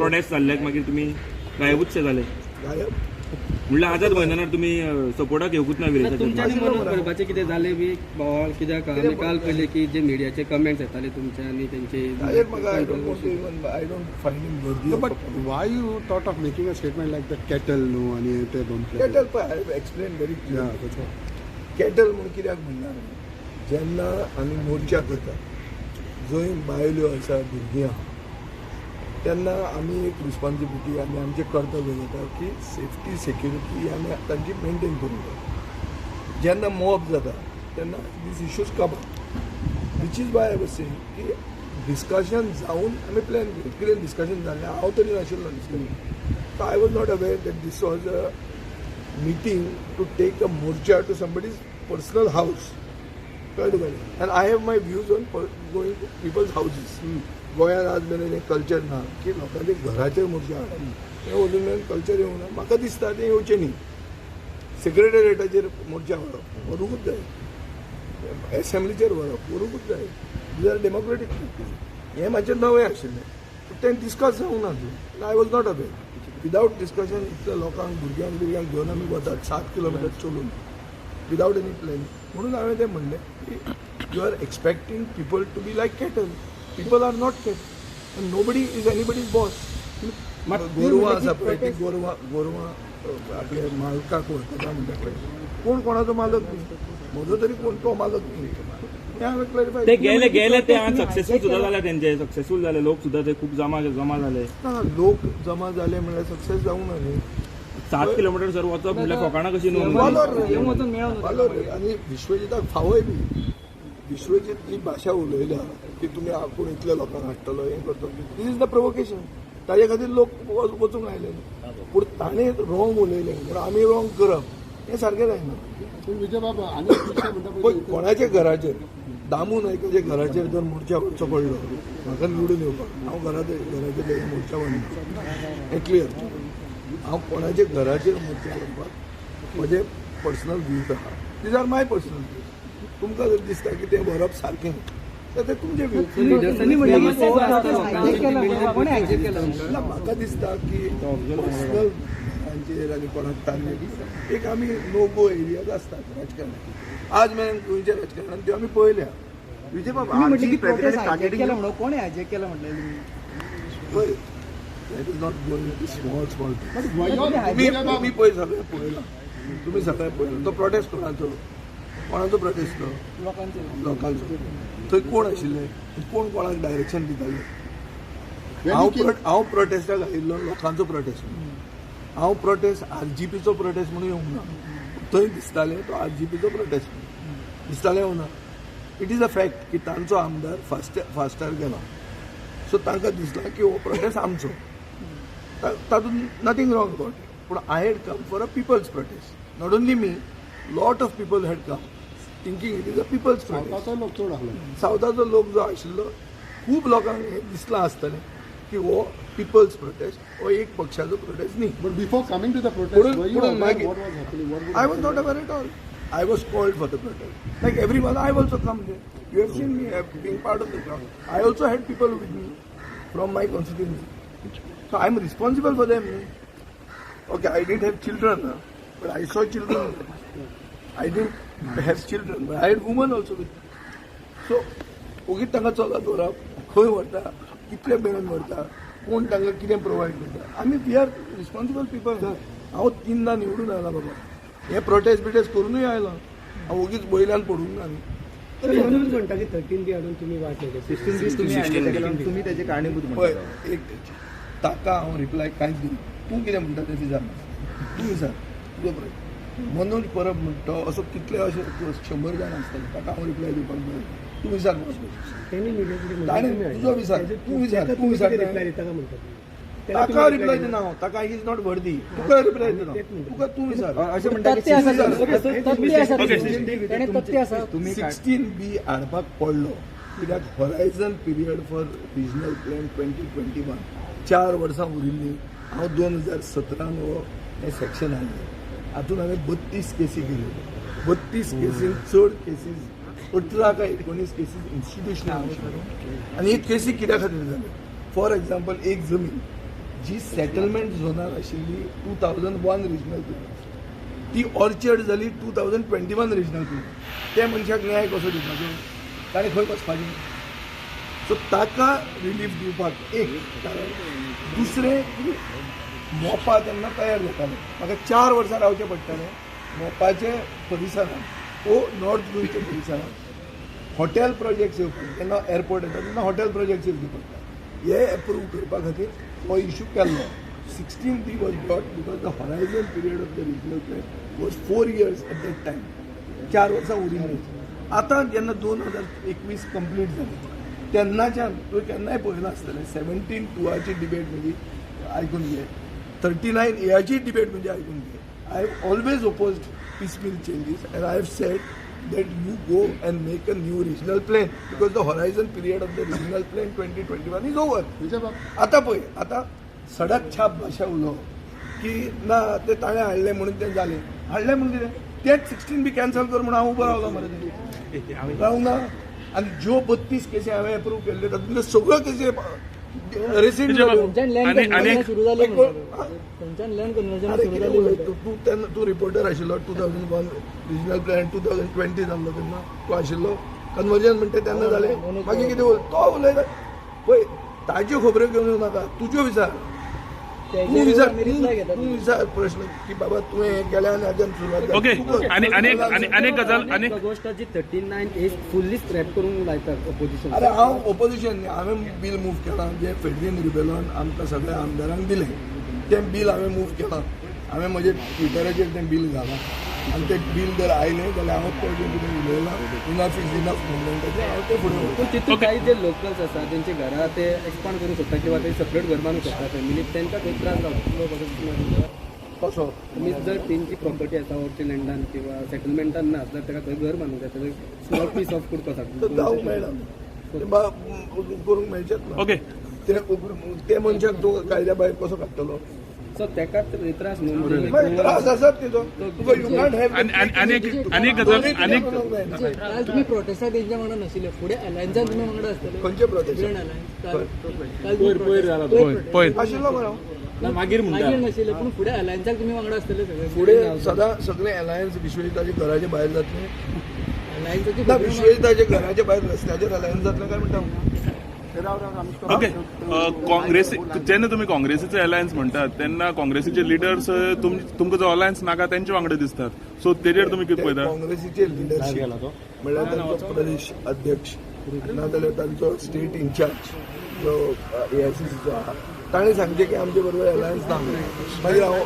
Protest जाल्ल्याक मागीर तुमी गायबूच जाले. गायब. म्हणल्यार आझाद मैदानार तुमी सपोर्टाक येवकूच ना विरेशाच्या. तुमच्या मनोज परबाचें कितें जालें बी बोवाळ कित्याक आमी काल पळयलें की जे मिडियाचे कमेंट्स येताले तुमचे आनी तेंचे. ताजेर म्हाका I don't want to even, I don't find him worthy. No, but why you thought of making a statement like the cattle, no, आणि ते बंपले? कॅटल पळय, I have explain very Yeah, clear. that's all. Cattle म्हूण कित्याक म्हणना, जेन्ना आमी मोर्चा करता जंय बायल्यो आसा, भुरगीं आहा, तेन्ना आमी एक रिस्पॉन्सिबिलिटी आनी आमचें कर्तव्य जाता की सेफ्टी सेक्युरिटी आमी तांची मेनटेन करूंक जाय. जेन्ना मॉब जाता तेन्ना these issues come up, which is why I was saying की डिस्कशन जावन आमी प्लॅन करूं. कितें डिस्कशन जालें, हांव तरी नाशिल्लो discussion, so I was not aware that this was a meeting to take a morcha to somebody's personal house. कळ्ळें तुका? And I have my views on going to people's houses. गोंयांत आज मेरेन हें कल्चर ना की लोकांच्या घराचेर मोर्चा हाडप. हें अजून मेरेन कल्चर येवंक ना. म्हाका दिसता तें येवचें न्ही. सेक्रेटेरिएटाचेर मोर्चा व्हरप व्हरूंकूच जाय, एसेंब्लीचेर व्हरप व्हरूंकूच जाय. These are democratic practice. हें म्हाजें नवें आशिल्लें, पूण तें डिस्कस जावंक ना अजून. I was not aware. Without discussion इतल्या लोकांक, भुरग्यांक भुरग्यांक घेवन आमी वतात 7 किलोमिटर चलून विदावट एनी प्लॅन. म्हणून हांवें तें म्हणलें की you are expecting people to be like cattle. People are not cattle. Nobody is anybody's boss. गोरवां आसा पळय, ती गोरवां गोरवां आपल्या मालकाक वळखता म्हणटा पळय. कोण कोणाचो मालक न्ही. म्हजो तरी कोण तो मालक न्ही, हें हांवें क्लॅरिफाय. ते गेले गेले, ते आज सक्सेसफूल सुद्दां जाले, तेंचे सक्सेसफूल जाले. लोक सुद्दां ते खूब जमा जमा जाले. ना, लोक जमा जाले म्हणल्यार सक्सेस जावंक ना न्ही. 7 किलोमिटर सर वचप म्हणल्यार फकाणां कशी न्हू. वालोर. येवंक वचून मेळोन. वालोर. आनी विश्वजिताक फावय बी विश्वजीत जी भाशा उलयल्या की तुमी आपूण इतल्या लोकांक हाडटलो, हें करतलो, this is the provocation. ताजे खातीर लोक वचूंक आयले न्ही. पूण ताणें रॉंग उलयलें म्हणून आमी रॉंग करप हें सारकें जायना. पूण विजय बाब, आनी एक विशय म्हणटा. पळय, कोणाच्या घराचेर, दामू नायकाच्या घराचेर जर मोर्चा व्हरचो पडलो म्हाका निवडून येवपाक, हांव घराचेर तेजे मोर्चा व्हरना, हें क्लियर. हांव कोणाच्या घराचेर मोर्चा व्हरपाक म्हजे पर्सनल व्यूज आहा. These are my personal views. तुमकां जर दिसता की तें व्हरप सारकें न्ही तर ते तुमचे व्यूज. लिडर्सांनी तुम्ही म्हणले की हायजॅक केला, कोणें हायजॅक केला? ना, म्हाका दिसता की पर्सनल घरांचेर आनी कोणाक टार्गेट एक आमी नो गो एरियाज आसतात राजकारणात. आज मेरेन गोंयच्या राजकारणात त्यो आमी पळयल्या. विजय बाब, तुम्ही म्हटले की RG protest president hijack targeting केला म्हणून कोणें हायजॅक केला म्हटलें तुम्ही? पळय, that is not going to small small. But why you तुमी विजय बाब, तुमी पळय, सगळें पळयलां तुमी, सगळें पळयलां. तो प्रोटेस्ट कोणाचो? कोणाचो प्रोटेस्ट तो? लोकांचे. लोकांचो. थंय कोण आशिल्ले? कोण कोणाक डायरेक्शन दिताले? When हांव you came- हांव प्रोटेस्टाक आयिल्लो लोकांचो प्रोटेस्ट. हांव प्रोटेस्ट आरजीपीचो प्रोटेस्ट म्हणून येवंक ना. थंय दिसतालें तो आरजीपीचो प्रोटेस्ट दिसतालें, येवना. It is a fact की तांचो आमदार फास्टार गेला, सो तांकां दिसलां की हो प्रोटेस्ट आमचो. तातूंत नथींग रॉंग अबाउट it. पूण I had come for a people's protest. Not only me, lot of people had come thinking it is a people's protest. सावथाचो लोक चड आसलो. सावथाचो लोक जो आशिल्लो, खूब लोकांक हें दिसलां आसतलें की हो पिपल्स प्रोटेस्ट, हो एक पक्षाचो प्रोटेस्ट न्ही. But before coming to the protest, were you म्हणून aware मागीर what was happening? What would I was not aware at all. I was called for the protest. Like everyone, I also come there. You have seen me being part of the crowd. I also had people with me from my constituency. So I am responsible for them. Okay, I didn't have children, but I saw children. I didn't have children, but I had women also with me. So, ओगीच तांकां चलत व्हरप, खंय व्हरता, कितले मेरेन व्हरता, कोण तांकां कितें प्रोवायड करता? आमी we are responsible people. हांव तिनदां निवडून आयला बाबा. हे प्रोटेस्ट बिटेस्ट करुनूय आयलो. हांव ओगीच वयल्यान पडूंक ना न्ही. मनोज म्हणटा की 13 बी हाडून तुमी वाट लायली. 16 बी तुम्ही hijack केला, तुम्ही त्याचे कारणीभूत पळय, म्हणटा. एक ताका हांव रिप्लाय कांयच दिना. तूं कितें म्हणटा तें विचार, तूं विचार तुजो प्रश्न. मनोज परब म्हणटा असो कितले अशे 100 जाण आसतले, ताका हांव रिप्लाय दिवपाक जाय. तूं विचार म्हाका. तेणी मिडिया. ताणें तुजो विचार, तूं विचार, तूं विचार. रिप्लाय दिता काय म्हणटा तुम्ही? ताका रिप्लाय दिना हांव. ताका is not वर्दी. तुका रिप्लाय दिना तुका. तूं विचार. अशें म्हणटा की तथ्य आसा. 16 तथ्य आसा, ताणें तथ्य आसा. तुम्ही 16 बी हाडपाक पडलो कित्याक horizon period for regional plan 2021, 4 वर्सां उरिल्लीं. हांव 2017न हो हें सेक्शन हाडलें. हातूंत हांवें 32 केसी केल्यो. 32 केसीन चड केसीस, 18 काय 19 केसीस इन्स्टिट्युशनल आशिल्ल्यो. आनी ही केसी कित्या खातीर जाल्यो? फॉर एग्जाम्पल, एक जमीन जी सेटलमेंट झोनार आशिल्ली 2001 रिजनल प्लॅन ती ऑर्चर्ड जाली 2021 रिजनल प्लॅन. त्या मनशाक न्याय कसो दिवपाचो, ताणें खंय वचपाचें? सो ताका रिलीफ दिवपाक एक कारण. दुसरें की मोपा तेन्ना तयार जातालें, म्हाका 4 वर्सां रावचें पडटालें मोपाचे परिसरांत ओ नॉर्थ गोंयच्या परिसरांत हॉटेल प्रोजेक्ट्स येवपाक. जेन्ना एअरपोर्ट येता तेन्ना हॉटेल प्रोजेक्ट्स येवचे पडटा. हे एप्रूव करपा खातीर हो इशू केल्लो. 16D was brought because the horizon period of the regional plan was 4 years at that time. 4 वर्सां उरिल्लीं. आतां जेन्ना 2021 कंप्लीट जालें तेन्नाच्यान तुवें केन्नाय पळयलां आसतलें 17(2) डिबेट म्हणजे आयकून घे, 39A debate म्हणजे आयकून घे. I have always opposed piecemeal changes and I have said that you go and make a new regional plan because the horizon period of the regional plan 2021 is over. आता पळय, आता सडक छाप भाशा उलोवप की ना ते ताणें हाडलें म्हणून तें जालें, हाडलें म्हणून कितें तेच 16B cancel कर म्हणून हांव उबो रावलो मरे, रावंक ना. आनी ज्यो 32 केसी हांवें एप्रूव केल्ल्यो तातूंतल्यो सगळ्यो केसी रेसिड जाल्यो. तूं तेन्ना तूं रिपोर्टर आशिल्लो 2001 रिजनल प्लॅन 2020 जाल्लो तेन्ना तूं आशिल्लो. कन्वर्जन म्हणटा तेन्ना जालें, मागीर कितें तो उलयता पळय, ताज्यो खबऱ्यो घेवन येवं नाका, तुज्यो विचार, तूं विचार, तूं विचार प्रश्न की बाबा तुवें हें केलें आनी हाज्यान सुरवात जाली. ओके. आनी एक गजाल, आनी गोश्ट जी 39A fully scrap करूंक लायतात ऑपोजिशन. अरे हांव ऑपोजिशन न्ही, हांवें बील मूव केलां जें फेर्दीन रिबेलोन आमकां सगळ्या आमदारांक दिलें तें बील हांवें मूव केलां. हांवें म्हजे ट्विटराचेर तें बील घालां आनी तें बील जर आयलें जाल्यार हांव तें जें कितें उलयलां इनफ is enough मुवमेंटाचें हांव तें फुडें व्हरतां. पूण तितून काही जे लोकल्स आसा तेंच्या घरा ते एक्सपांड करूंक शकता किंवा ते सेपरेट घर बांदूंक शकता फॅमिली, तांकां खंय त्रास जावचो कसो? तुमी जर तेंची प्रॉपर्टी आसा ऑर्ची लँडान किंवा सेटलमेंटान ना आसल्यार ताका खंय घर बांदूंक जाय, स्मॉल पीस ऑफ कुडको तर जावंक मेळना, करूंक मेळचेंच ना. ओके, ते मनशाक तूं कायद्या भायर कसो काडटलो? सो ताका त्रास न्हू, त्रास आसात तिचो, तुका you can't have. आनी एक गजाल, आनी काल तुमी प्रोटेस्टाक तेंच्या वांगडा नाशिल्ले, फुडें अलायन्सान तुमी वांगडा आसतले. खंयचे प्रोटेस्ट? पयर आशिल्लो मरे हांव, मागीर मागीर नाशिल्ले, पूण फुडें अलायन्साक तुमी वांगडा आसतले सगळे. फुडें सदां सगळे अलायन्स विश्वजिताच्या घराच्या भायर जातले अलायन्साची विश्वजिताच्या घराच्या भायर रस्त्याचेर अलायन्स जातलें काय म्हणटा. ओके, काँग्रेसी जेन्ना तुमी काँग्रेसीचे अलायन्स म्हणटात तेन्ना काँग्रेसीचे लिडर्स तुमकां जो अलायन्स नाका तेंचे वांगडा दिसतात, सो तेजेर तुमी कितें पळयता? काँग्रेसीचे लिडरशीप म्हणल्यार तांचो प्रदेश अध्यक्ष नाजाल्यार तांचो स्टेट इन्चार्ज जो AICCचो आहा ताणें सांगचें की आमचे बरोबर अलायन्स ना. मागीर हांव